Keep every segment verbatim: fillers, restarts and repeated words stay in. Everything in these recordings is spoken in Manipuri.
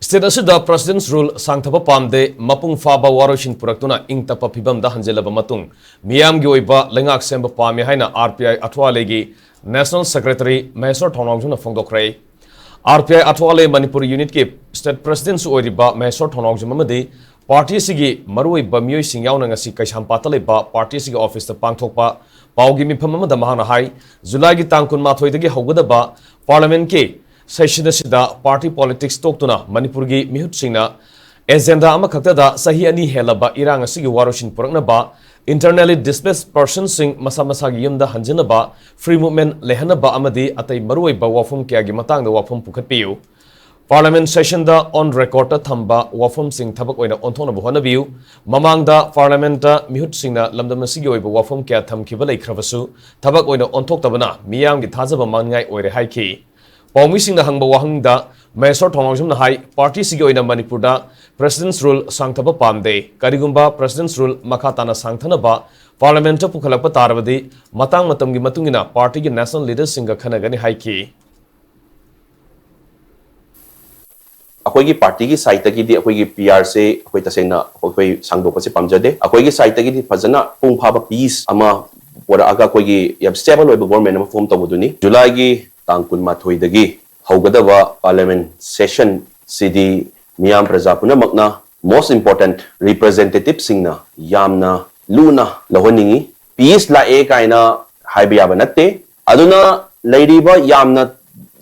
State ꯑꯁꯤꯗ President's Rule ꯁꯥꯡꯊꯕ ꯄꯥꯝꯗꯦ, ꯃꯄꯨꯡ ꯐꯥꯕ ꯋꯥꯔꯣꯏꯁꯤꯟ ꯄꯨꯔꯛꯇꯨꯅ ꯏꯪ ꯇꯞꯄ ꯐꯤꯕꯝꯗ ꯍꯟꯖꯤꯜꯂꯕ ꯃꯇꯨꯡ ꯃꯤꯌꯥꯝꯒꯤ ꯑꯣꯏꯕ ꯂꯩꯉꯥꯛ ꯁꯦꯝꯕ ꯄꯥꯝꯃꯤ ꯍꯥꯏꯅ R P I ꯑꯊ꯭ꯋꯥꯂꯦꯒꯤ National Secretary ꯃꯍꯦꯁ꯭ꯋꯔ ꯊꯧꯅꯥꯎꯖꯝꯅ ꯐꯣꯡꯗꯣꯛꯈ꯭ꯔꯦ꯫ R P I ꯑꯊ꯭ꯋꯥꯂꯦ Manipur unitꯀꯤ State Presidentꯁꯨ ꯑꯣꯏꯔꯤꯕ ꯃꯍꯦꯁ꯭ꯋꯔ ꯊꯧꯅꯥꯎꯖꯝ ꯑꯃꯗꯤ party ꯑꯁꯤꯒꯤ ꯃꯔꯨꯑꯣꯏꯕ ꯃꯤꯑꯣꯏꯁꯤꯡ ꯌꯥꯎꯅ ꯉꯁꯤ ꯀꯩꯁꯥꯝꯄꯥꯠꯇ ꯂꯩꯕ party ꯑꯁꯤꯒꯤ officeꯇ ꯄꯥꯡꯊꯣꯛꯄ ꯄꯥꯎꯒꯤ ꯃꯤꯐꯝ ꯑꯃꯗ ꯃꯍꯥꯛꯅ ꯍꯥꯏ, Julyꯒꯤ ꯇꯥꯡ ꯀꯨꯟꯃꯥꯊꯣꯏꯗꯒꯤ ꯍꯧꯒꯗꯕ Parliamentꯀꯤ session ꯑꯁꯤꯗ party politics ꯇꯣꯛꯇꯨꯅ ꯃꯅꯤꯄꯨꯔꯒꯤ ꯃꯤꯍꯨꯠꯁꯤꯡꯅ agenda ꯑꯃꯈꯛꯇꯗ ꯆꯍꯤ ꯑꯅꯤ ꯍꯦꯜꯂꯕ ꯏꯔꯥꯡ ꯑꯁꯤꯒꯤ ꯋꯥꯔꯣꯏꯁꯤꯟ ꯄꯨꯔꯛꯅꯕ, internally displaced personꯁꯤꯡ ꯃꯁꯥ ꯃꯁꯥꯒꯤ ꯌꯨꯝꯗ ꯍꯟꯖꯤꯟꯅꯕ, free movement ꯂꯩꯍꯟꯅꯕ ꯑꯃꯗꯤ ꯑꯇꯩ ꯃꯔꯨꯑꯣꯏꯕ ꯋꯥꯐꯝ ꯀꯌꯥꯒꯤ ꯃꯇꯥꯡꯗ ꯋꯥꯐꯝ ꯄꯨꯈꯠꯄꯤꯌꯨ꯫ Parliament sessionꯗ on recordꯇ ꯊꯝꯕ ꯋꯥꯐꯝꯁꯤꯡ ꯊꯕꯛ ꯑꯣꯏꯅ ꯑꯣꯟꯊꯣꯛꯅꯕ ꯍꯣꯠꯅꯕꯤꯌꯨ꯫ ꯃꯃꯥꯡꯗ Parliamentꯇ ꯃꯤꯍꯨꯠꯁꯤꯡꯅ ꯂꯝꯗꯝ ꯑꯁꯤꯒꯤ ꯑꯣꯏꯕ ꯋꯥꯐꯝ ꯀꯌꯥ ꯊꯝꯈꯤꯕ ꯂꯩꯈ꯭ꯔꯕꯁꯨ, ꯊꯕꯛ ꯑꯣꯏꯅ ꯑꯣꯟꯊꯣꯛꯇꯕꯅ ꯃꯤꯌꯥꯝꯒꯤ ꯊꯥꯖꯕ ꯃꯥꯡꯅꯤꯡꯉꯥꯏ ꯑꯣꯏꯔꯦ ꯍꯥꯏꯈꯤ꯫ ꯄꯥꯎꯃꯤꯁꯤꯡꯅ ꯍꯪꯕ ꯋꯥꯍꯪꯗ ꯃꯍꯦꯁ꯭ꯋꯔ ꯊꯧꯅꯥꯎꯖꯝꯅ ꯍꯥꯏ, party ꯑꯁꯤꯒꯤ ꯑꯣꯏꯅ ꯃꯅꯤꯄꯨꯔꯗ President's Rule ꯁꯥꯡꯊꯕ ꯄꯥꯝꯗꯦ꯫ ꯀꯔꯤꯒꯨꯝꯕ President's Rule ꯃꯈꯥ ꯇꯥꯅ ꯁꯥꯡꯊꯅꯕ Parliamentꯇ ꯄꯨꯈꯠꯂꯛꯄ ꯇꯥꯔꯕꯗꯤ, ꯃꯇꯥꯡ ꯃꯇꯝꯒꯤ ꯃꯇꯨꯡ ꯏꯟꯅ partyꯒꯤ national leaderꯁꯤꯡꯒ ꯈꯟꯅꯒꯅꯤ ꯍꯥꯏꯈꯤ꯫ ꯑꯩꯈꯣꯏꯒꯤ partyꯒꯤ sideꯇꯒꯤꯗꯤ ꯑꯩꯈꯣꯏꯒꯤ PRꯁꯦ ꯑꯩꯈꯣꯏ ꯇꯁꯦꯡꯅ ꯑꯩꯈꯣꯏ ꯁꯥꯡꯗꯣꯛꯄꯁꯦ ꯄꯥꯝꯖꯗꯦ꯫ ꯑꯩꯈꯣꯏꯒꯤ sideꯇꯒꯤꯗꯤ ꯐꯖꯅ ꯃꯄꯨꯡ ꯐꯥꯕ peace ꯑꯃ ꯄꯨꯔꯛꯑꯒ ꯑꯩꯈꯣꯏꯒꯤ ꯌꯥꯝ stable ꯑꯣꯏꯕ government ꯑꯃ form ꯇꯧꯕꯗꯨꯅꯤ꯫ Julyꯒꯤ ꯇꯥꯡ ꯀꯨꯟꯃꯥꯊꯣꯏꯗꯒꯤ ꯍꯧꯒꯗꯕ Parliament sessionꯁꯤꯗꯤ ꯃꯤꯌꯥꯝ ꯄ꯭ꯔꯖꯥ ꯄꯨꯝꯅꯃꯛꯅ, most important representativeꯁꯤꯡꯅ ꯌꯥꯝꯅ ꯂꯨꯅ ꯂꯧꯍꯟꯅꯤꯡꯏ꯫ Peace ꯂꯥꯛꯑꯦ ꯀꯥꯏꯅ ꯍꯥꯏꯕ ꯌꯥꯕ ꯅꯠꯇꯦ꯫ ꯑꯗꯨꯅ ꯂꯩꯔꯤꯕ ꯌꯥꯝꯅ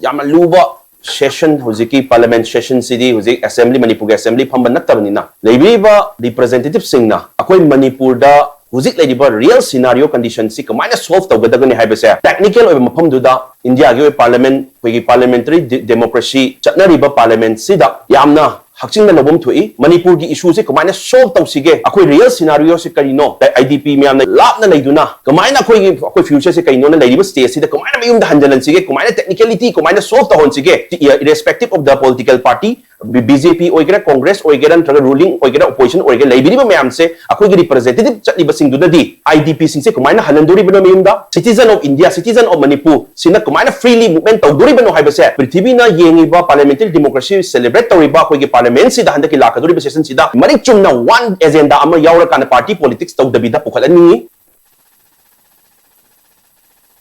ꯌꯥꯝꯅ ꯂꯨꯕ session, ꯍꯧꯖꯤꯛꯀꯤ Parliament sessionꯁꯤꯗꯤ ꯍꯧꯖꯤꯛ assembly, ꯃꯅꯤꯄꯨꯔꯒꯤ assembly ꯐꯝꯕ ꯅꯠꯇꯕꯅꯤꯅ, ꯂꯩꯕꯤꯔꯤꯕ representativeꯁꯤꯡꯅ ꯑꯩꯈꯣꯏ ꯃꯅꯤꯄꯨꯔꯗ ꯍꯧꯖꯤꯛ ꯂꯩꯔꯤꯕ real scenario conditionꯁꯤ ꯀꯃꯥꯏꯅ solve ꯇꯧꯒꯗꯒꯅꯤ ꯍꯥꯏꯕꯁꯦ, technical ꯑꯣꯏꯕ ꯃꯐꯝꯗꯨꯗ Indiaꯒꯤ ꯑꯣꯏꯕ Parliament, ꯑꯩꯈꯣꯏꯒꯤ parliamentary de-, democracy ꯆꯠꯅꯔꯤꯕ Parliamentꯁꯤꯗ ꯌꯥꯝꯅ ꯍꯛꯆꯤꯟꯅ ꯂꯧꯐꯝ ꯊꯣꯛꯏ꯫ ꯃꯅꯤꯄꯨꯔꯒꯤ ꯏꯁꯨꯁꯦ ꯀꯃꯥꯏꯅ ꯁꯣꯜꯕ ꯇꯧꯁꯤꯒꯦ, ꯑꯩꯈꯣꯏ ꯔꯤꯌꯦꯜ ꯁꯤꯅꯥꯔꯤꯑꯣꯁꯦ ꯀꯔꯤꯅꯣ, ꯑꯥꯏ ꯗꯤ ꯄꯤ ꯃꯌꯥꯝꯅ ꯂꯥꯞꯅ ꯂꯩꯗꯨꯅ ꯀꯃꯥꯏꯅ ꯑꯩꯈꯣꯏꯒꯤ ꯑꯩꯈꯣꯏ ꯐ꯭ꯌꯨꯆꯔꯁꯦ ꯀꯩꯅꯣꯅ ꯂꯩꯔꯤꯕ ꯁ꯭ꯇꯦꯖꯁꯤꯗ ꯀꯃꯥꯏꯅ ꯃꯌꯨꯝꯗ ꯍꯟꯖꯤꯜꯍꯟꯁꯤꯒꯦ, ꯀꯃꯥꯏꯅ ꯇꯦꯛꯅꯤꯀꯦꯂꯤꯇꯤ ꯀꯃꯥꯏꯅ ꯁꯣꯜꯕ ꯇꯧꯍꯟꯁꯤꯒꯦ, irrespective of the political party, B J P ꯑꯣꯏꯒꯦꯔꯥ, ꯀꯣꯡꯒ꯭ꯔꯦꯁ ꯑꯣꯏꯒꯦꯔꯥ, ꯅꯠꯇ꯭ꯔꯒ ꯔꯨꯂꯤꯡ ꯑꯣꯏꯒꯦꯔꯥ, ꯑꯣꯄꯣꯖꯤꯁꯟ ꯑꯣꯏꯒꯦꯔꯥ, ꯂꯩꯕꯤꯔꯤꯕ ꯃꯌꯥꯝꯁꯦ ꯑꯩꯈꯣꯏꯒꯤ ꯔꯤꯄ꯭ꯔꯖꯦꯟꯇꯦꯇꯤꯚ ꯆꯠꯂꯤꯕꯁꯤꯡꯗꯨꯅꯗꯤ ꯑꯥꯏ ꯗꯤ ꯄꯤꯁꯤꯡꯁꯦ ꯀꯃꯥꯏꯅ ꯍꯜꯍꯟꯗꯣꯔꯤꯕꯅꯣ ꯃꯌꯨꯝꯗ? Citizen of India, citizen of Manipur ꯁꯤꯅ ꯀꯃꯥꯏꯅ ꯐ꯭ꯔꯤꯂꯤ ꯃꯨꯚꯃꯦꯟ ꯇꯧꯗꯣꯔꯤꯕꯅꯣ ꯍꯥꯏꯕꯁꯦ ꯄ꯭ꯔꯤꯊꯤꯕꯤꯅ ꯌꯦꯡꯉꯤꯕ, ꯄꯥꯔꯂꯤꯌꯥꯃꯦꯟꯇꯔꯤ ꯗꯦꯃꯣꯀ꯭ꯔꯦꯁꯤ ꯁꯦꯂꯦꯕ꯭ꯔꯦꯠ ꯇꯧꯔꯤꯕ ꯑꯩꯈꯣꯏꯒꯤ ꯄꯥꯔꯂꯤꯌꯥꯃꯦꯟꯁꯤꯗ ꯍꯟꯗꯛꯀꯤ ꯂꯥꯛꯀꯗꯧꯔꯤꯕ ꯁꯦꯁꯟꯁꯤꯗ ꯃꯔꯤꯛ ꯆꯨꯝꯅ ꯋꯥꯟ ꯑꯦꯖꯦꯟꯗꯥ ꯑꯃ ꯌꯥꯎꯔꯀꯥꯟꯗ ꯄꯥꯔꯇꯤ ꯄꯣꯂꯤꯇꯤꯛꯁ ꯇꯧꯗꯕꯤꯗ ꯄꯨꯈꯠꯍꯟꯅꯤꯡꯉꯤ꯫